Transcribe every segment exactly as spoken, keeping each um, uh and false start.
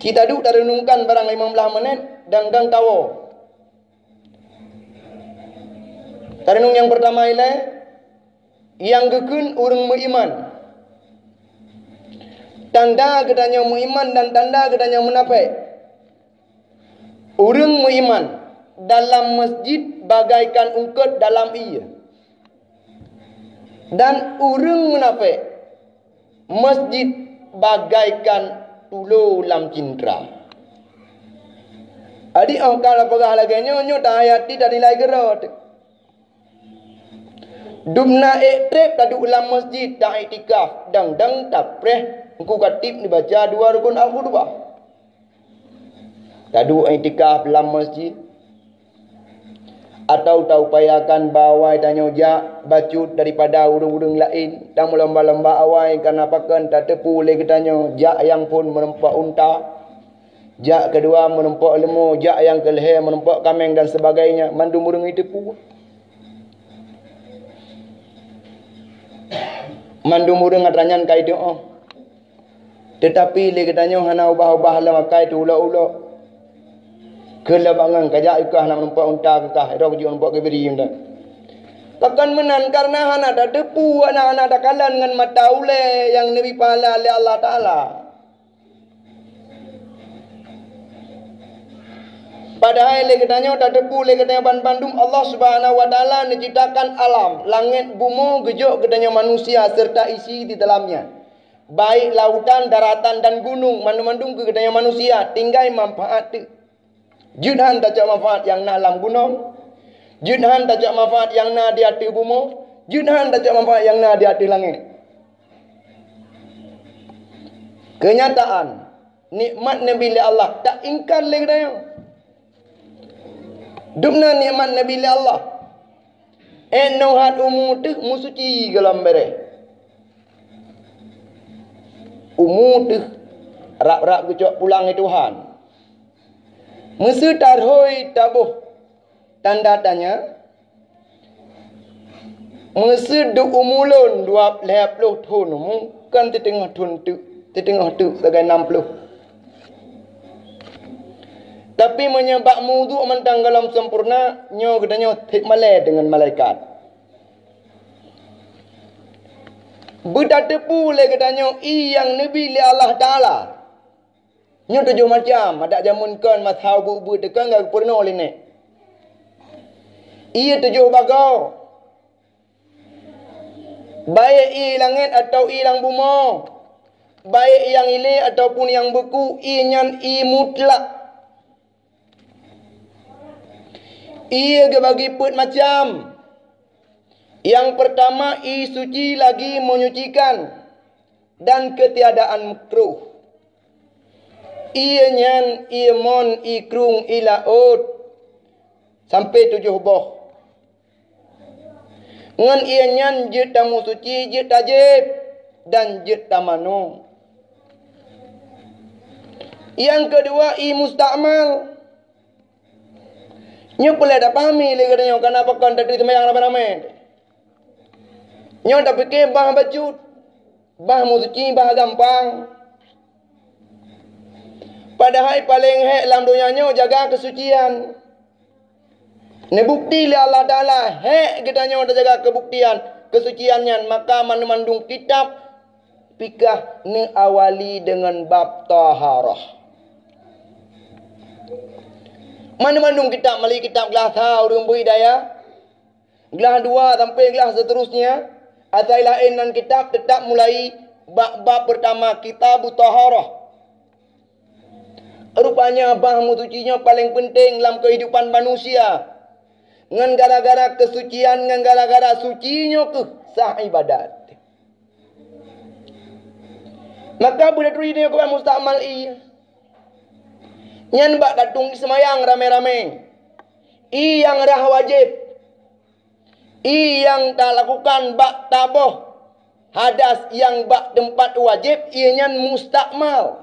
Cit taduek tareunungkan barang limong blaih menit dan, dan tawoe. Tareunung nyang peurtama ilée, nyang geukheun ureuëng meuiman. Tanda geutanyoe meuiman dan tanda geutanyoe munafék. Ureuëng meuiman dalam masjid bagaikan ungkot dalam ié. Dan ureuëng munafék, masjid bagaikan tulo lam cintra. Adik óh ka peugah lagée nyoe, nyoe tahayati tanilai keurot. Dum na ék treb taduek lam masjid ta-iktikaf, dang-dang tapreh Teungku Khatib neubaca dua rukun al-khutbah. Taduek iktikaf lam masjid, atau taupayakan bak awai tanyoe jak bacut daripada ureuëng-ureuëng laén, dan meulomba-lomba awai, kareuna pakon tateupeue lé geutanyoe jak nyang phon meurumpok unta, jak keudua meurumpok leumô, jak nyang keulhée meurumpok kaméng dan sebagainya, mandum ureuëng jiteupeue. Mandum ureuëng atra nyan ka jiteupeue. Teutapi lé geutanyoe hana ubah-ubah lam akai teuh ulok-ulok. Keu lom angon kajak i kah na meurumpok unta keu kah, droe keu jeuet meurumpok keu biri meunan. Pakon meunan, kareuna hana tateupeue, hana, hana takalon ngon mata ulée nyang neubri pahala lé Allah Taala. Padahai lé geutanyoe tateupeue lé geutanyoe banmandum Allah Subhanahu wa Taala neuciptakan alam, langét, bumoe, geujok geutanyoe manusia serta isi di dalamnya. Baik lautan, daratan, dan gunong, mandum-mandum keu geutanyoe manusia tinggai manfaat teuk. Jeuet han tacok manfaat nyang na lam gunong, jeuet han tacok manfaat nyang na di ateueh bumoe, jeuet han tacok manfaat nyang na di ateueh langét. Keunyataan, nikmat neubi lé Allah taingkar lé geutanyoe. Dum na nikmat neubi lé Allah. Ék neuhat umu teuh meusuci gohlom béréh. Umu teuh rab-rab geucok pulang lé Tuhan. Meuseu tarhôi taboh tanda tanya, meuseu duek umu lôn dua lhée ploh thon umu, kon siteungoh thon teuk, siteungoh teuk sagai nam ploh. Tapi meunyoe bak meuudu mantong gohlom sampoereuna, nyoe geutanyoe that malée deungon malaikat. Beutateupeue lé geutanyoe ié nyang neubi lé Allah Taala. Nyoe tujoh macam, adak jameun kon masa ubeut-ubeut teuka ka geupeurunoe lé nèk. Ié tujoh bagoe. Baik ié langét atawa ié lam bumoe, baik nyang ilée ataupun nyang beuku, ié nyan ié mutlak. Ié geubagi peuet macam. Nyang peurtama, ié suci lagi menyucikan dan keutiadaan makruh. Ié nyan, ié mon, ié krueng, ié laôt, sampoe tujoh boh. Ngon ié nyan jeuet tameusuci, jeuet tajieb, dan jeuet tamanoe. Nyang keudua, ié mustakmal. Nyoe peureulée tapahami lé geutanyoe, kareuna pakon tateupeue seumayang ramé-ramé. Nyoe tapike bah bacut, bah meusuci, bah gampang. Padahai paleng hék lam donya nyoe jaga keusucian. Neubukti lé Allah Taala hék geutanyoe tajaga keubuktian keusucian nyan, maka mandum-mandum kitab fikah neuawali deungon bab taharah. Mandum-mandum kitab, mulai kitab glah sa ureuëng beu hidayah, glah dua sampai glah seuterusnya, asai laén nan kitab teutap mulai bak bab peurtama, Kitabut Taharah. Rupanya bah meusuci nyoe paleng peunteng lam keuhidupan manusia. Ngon gara-gara keusucian, ngon gara-gara suci nyoe keuh sah ibadat. Maka beutaturi nyoe keuh mustakmal ié. Nyan bak tatung seumayang ramé-ramé. Ié nyang rhah wajéb. Ié nyang talakukan bak taboh hadas nyang bak teumpat wajéb, ié nyan mustakmal.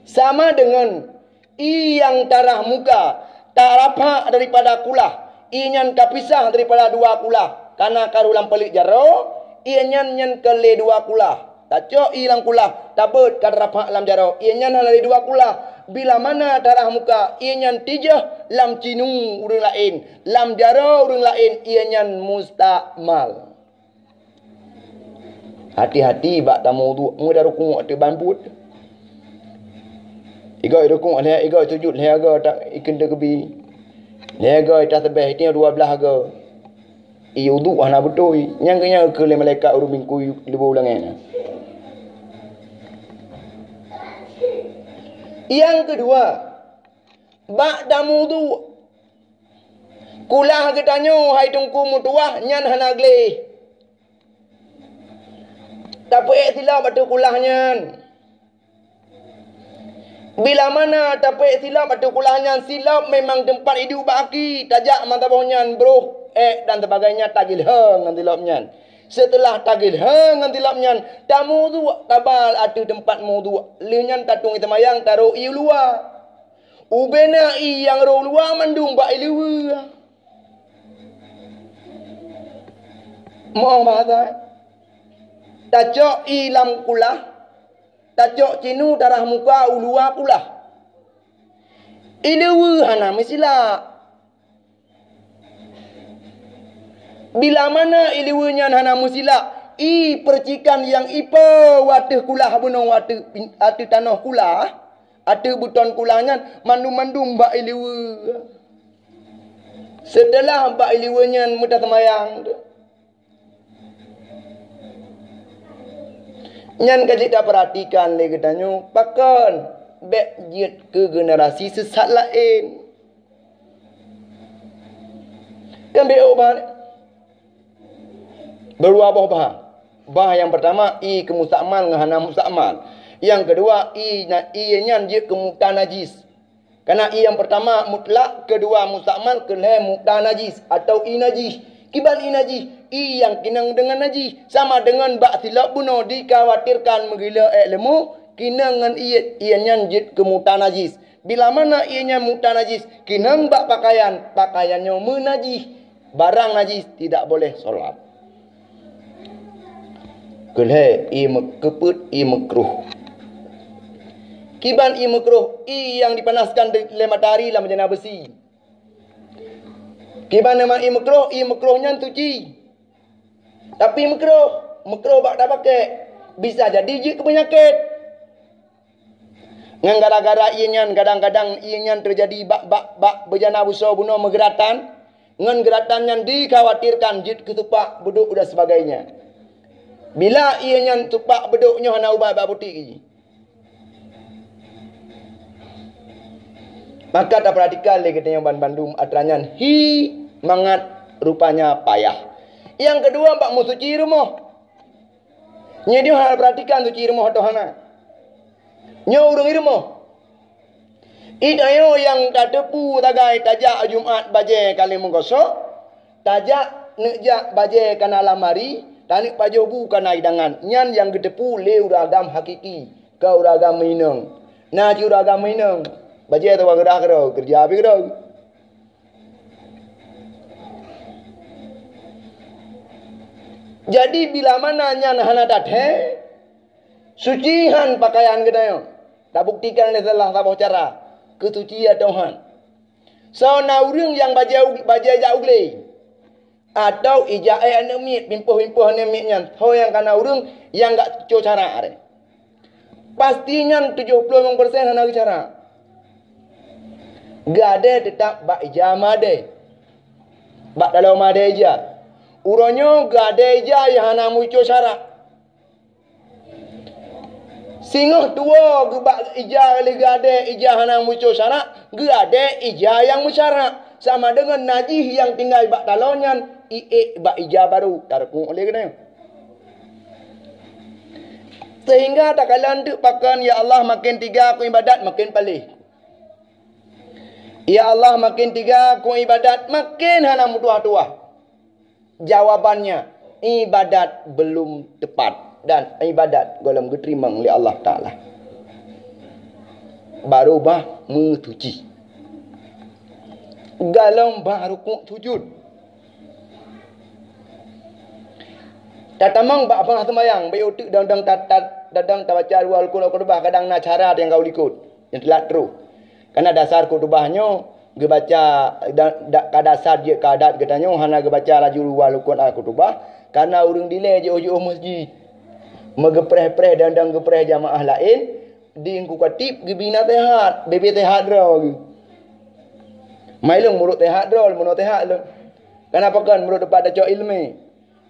Sama deungon ié nyang tarhah muka, tarhah daripada kulah, ié nyan tapisah daripada dua kulah, kareuna karu lam paleuet jaroe, ié nyan nyan keu lé dua kulah. Tacok ié lam kulah, tabeuet ka tarapak lam jaroe, ié nyan hana lé dua kulah. Bila mana tarah muka, ié nyan tijeuh lam cinu ureuëng laén, lam jaroe ureuëng laén, ié nyan mustakmal. Hati-hati bak tameuwudhu, meuda rukuk ateueh ban buet. Igoe rukuk lhée, igoe sujut lhée, igoe ta-, ikeunteu keubi. Lhée igoe tasbih, iting dua blaih igoe. Ié udhu hana beutôi. Nyang keu nyan keu lé malaikat ureuëng bingkui leubeh ulangée na. Nyang keudua, bak tameuwudhu, kulah geutanyoe hai Teungku meutuwah nyan hana gleh. Tapeuék silop ateueh kulah nyan. Bila mana tapeuék silop ateueh kulah nyan, silop memang teumpat iduek bak aki, tajak mata boh nyan, broh, ék dan sebagainya, tagilhong ngon silop nyan. Seuteulah tagilhong ngon silop nyan, tameuwudhu, tabal ateueh teumpat meuwudhu. Lheueh nyan tatueng seumayang, tarok ié luwa. Ubena ié nyang rhot luwa mandum bak ié luwa. Moh bahasa. Tacok ié lam kulah, tacok cinu tarah muka u luwa kulah. Ié luwa hana meusilak. Bila mana ié luwa nyan hana meusilak, ié percikan nyang ipo ateueh kulah bunoe, ateueh pin-, ateueh tanoh kulah, ateueh beuton kulah nyan mandum-mandum bak ié luwa. Seuteulah bak ié luwa nyan meutaseumayang tu. Nyan ka jeuet tapeuratikan lé geutanyoe, pakon bék jeuet keu generasi seusat laén. Kan bék bah, beudua boh bah. Bah nyang peurtama, ié keu mustakmal ngon hana mustakmal. Nyang keudua, ié na-, ié nyan jeuet keu mutanajis. Kana ié nyang peurtama mutlak, keudua mustakmal, keulhée mutanajis atau ié najih. Kiban ié najih, ié nyang kinong deungon najih, sama deungon bak silop bunoe dikhawatirkan meugiloe ék leumô, kinong ngon ié, ié nyan jeuet keu mutanajis. Bila mana ié nyan mutanajis, kinong bak pakaian, pakaian nyoe meunajih. Barang najis tidak boleh sholat. Keulhée, ié meukeupeuet, ié meukruh. Kiban ié meukruh, ié nyang dipanaskan lé matahari lam beujana beusi. Kiban nama ié meukruh, ié meukruh nyan suci. Tapi meukruh, meukruh bak tapakée, bisa jadi jeuet keu peunyakét. Ngon gara-gara ié nyan, kadang-kadang ié nyan teujadi bak, bak, bak beujana beusoe bunoe meugeuratan, ngon geuratan nyan dikhawatirkan jeuet keu tupak, beudôk dan sebagainya. Bila ié nyan tupak beudôk nyoe hana ubat bak butik jih. Maka tapeuratikan lé geutanyoe banmandum atra nyan hi mangat rupanya payah. Nyang keudua bak meusuci rumoh. Nyoe deuh hana peuratikan suci rumoh atau hana. Nyoe ureuëng i rumoh. I tanyoe nyang tateupeue sagai tajak Jumat bajée ka lheueh meugosok, tajak neuk jak bajée kana lamari, taneuk pajoh bu kana hidangan. Nyan nyang geuteupeue lé ureuëng agam hakiki, kon ureuëng agam meuinong. Na cit ureuëng agam meuinong, bajée sawa geudah keudroe, keureuja pih keudroe. Jadi, bila mana nyan hana that, he? Suci han pakaian geutanyoe. Tabuktikan lé salah saboh cara keusuci atau han. Soe na ureuëng nyang bajée u-, bajée jak u glé, atau ija ék aneuk miet, pimpôh-pimpôh aneuk miet nyan, soe nyang kana ureuëng nyang gak co cara aré. Pasti nyan tujoh ploh limong persen hana geucara. Geuadée teutap bak ija meudée. Bak taloe meudée ija. Uroe nyoe geuadée ija nyang hana meucue syarak. Singoh tuwoe geubak ija lé geuadée ija hana meucue syarak, geuadée ija nyang meusyarak. Sama deungon najih nyang tinggai bak taloe nyan, iék bak ija barô, tarukuk lé geutanyoe. Sehingga takalon teuk pakon, "Ya Allah, makin tiga ku ibadat, makin paléh. Ya Allah, makin tiga ku ibadat, makin hana meutuah-tuah." Jawabannya, ibadat belum tepat dan ibadat gohlom geuteurimong lé Allah Taala. Baru bah meusuci. Gohlom bah rukuk sujud. Tatamong bak bah seumayang, beu teuk dang-dang ta-, ta-, dang-dang tabaca dua rukun khutubah, kadang na syarat nyang ka u likot, nyang teulat troh. Karena dasar khutubah nyoe geubaca da-, da-, ka dasar jeuet keu adat geutanyoe hana geubaca laju dua rukun al khutubah, karena ureuëng dilée jiôh-jiôh masjid. Meugeupreh-preh dang-dang geupreh jamaah laén, di Teungku Khatib geubi naseuhat, bebe seuhat droe geuh. Mai lôn meurot seuhat droe, meunoe seuhat lôn. Kana pakon meurot teumpat tacok iéleumé.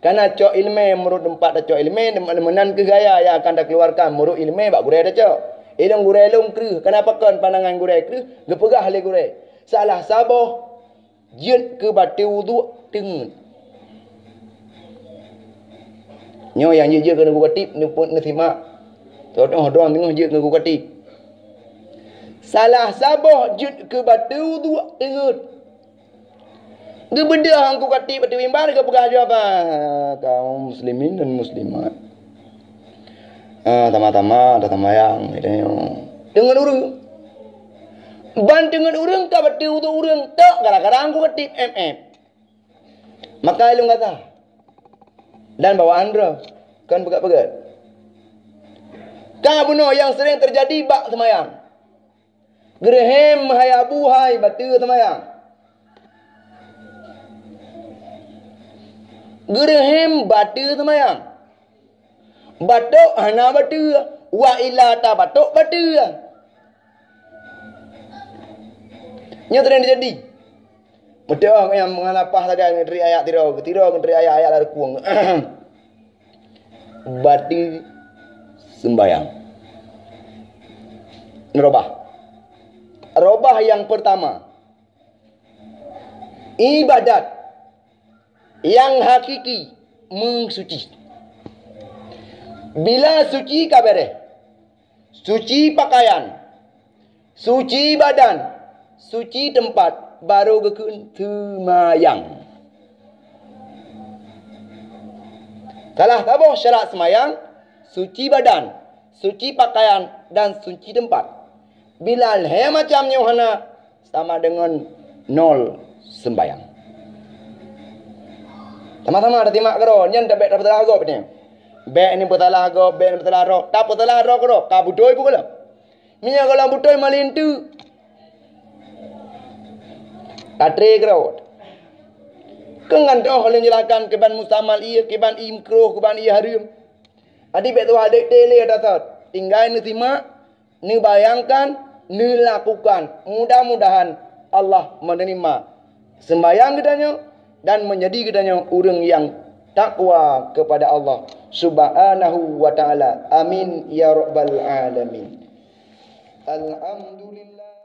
Kana cok iéleumé meurot teumpat tacok iéleumé, meunan keuh gaya nyang akan takeuluarkan meurot iéleumé bak gurée tacok. Ilôn gurée lôn kreueh, kana pakon pandangan gurée kreueh, geupeugah lé gurée. Salah saboh jeuet keu batée uduk teungét. Nyoe nyang jeuet-jeuet keu Teungku Khatib, neupeu-, neusimak. Contoh droe teungoh jeuet keu Teungku Khatib. Salah saboh jeuet keu batée uduk teungét. Geubeudôh Teungku Khatib ateueh mimbar geupeugah jawaban kaum muslimin dan muslimat. Ah, tama-tama, tama-tama yang, gitu. Teungét ureuëng. Ban teungét ureuëng ka batée uduk ureuëng tok gara-gara Teungku Khatib M M. Maka ilôn kata. Dan bawaan droe. Kon peugét-peugét. Ka bunoe nyang sering terjadi bak seumayang. Geureuhem hai abu hai batée seumayang. Geureuhem batée seumayang. Batok hana batée, wa illa tabatok batée. Nyoe teudang teujadi. Meuteumé nyang meungalapah sagai ngon teurik ayat tiroe, tiroe ngon teurik ayat, ayat lam rukung. Batée seumbayang. Robah. Robah nyang peurtama. Ibadat nyang hakiki meusuci. Bila suci ka béréh, suci pakaian, suci badan, suci teumpat, barô geukheun seumayang. Salah saboh syarat seumayang, suci badan, suci pakaian, dan suci teumpat. Bila lhée macam nyoe hana, sama deungon nol seumbayang. Sama-sama tasimak keudroe, nyan tabek tapeusalah gob nyoe. Bék ni peusalah gob, bék ni peusalah droe, tapeusalah droe keudroe, ka beutôi peugohlom. Meunyoe gohlom beutôi meulintu. Ka tré keudroe. Keu ngan toh lôn jeulakan kiban mustamal ié, kiban ié makruh, kiban ié hareuem. Jadi bék tuha dek tele ata sot. Tinggai neusimak, neubayangkan, neulakukan. Mudah-mudahan Allah menerima sembahyang geutanyoe dan menjadi geutanyoe ureuëng nyang takwa kepada Allah Subhanahu wa Ta'ala. Amin ya rabbal alamin. Alhamdulillah.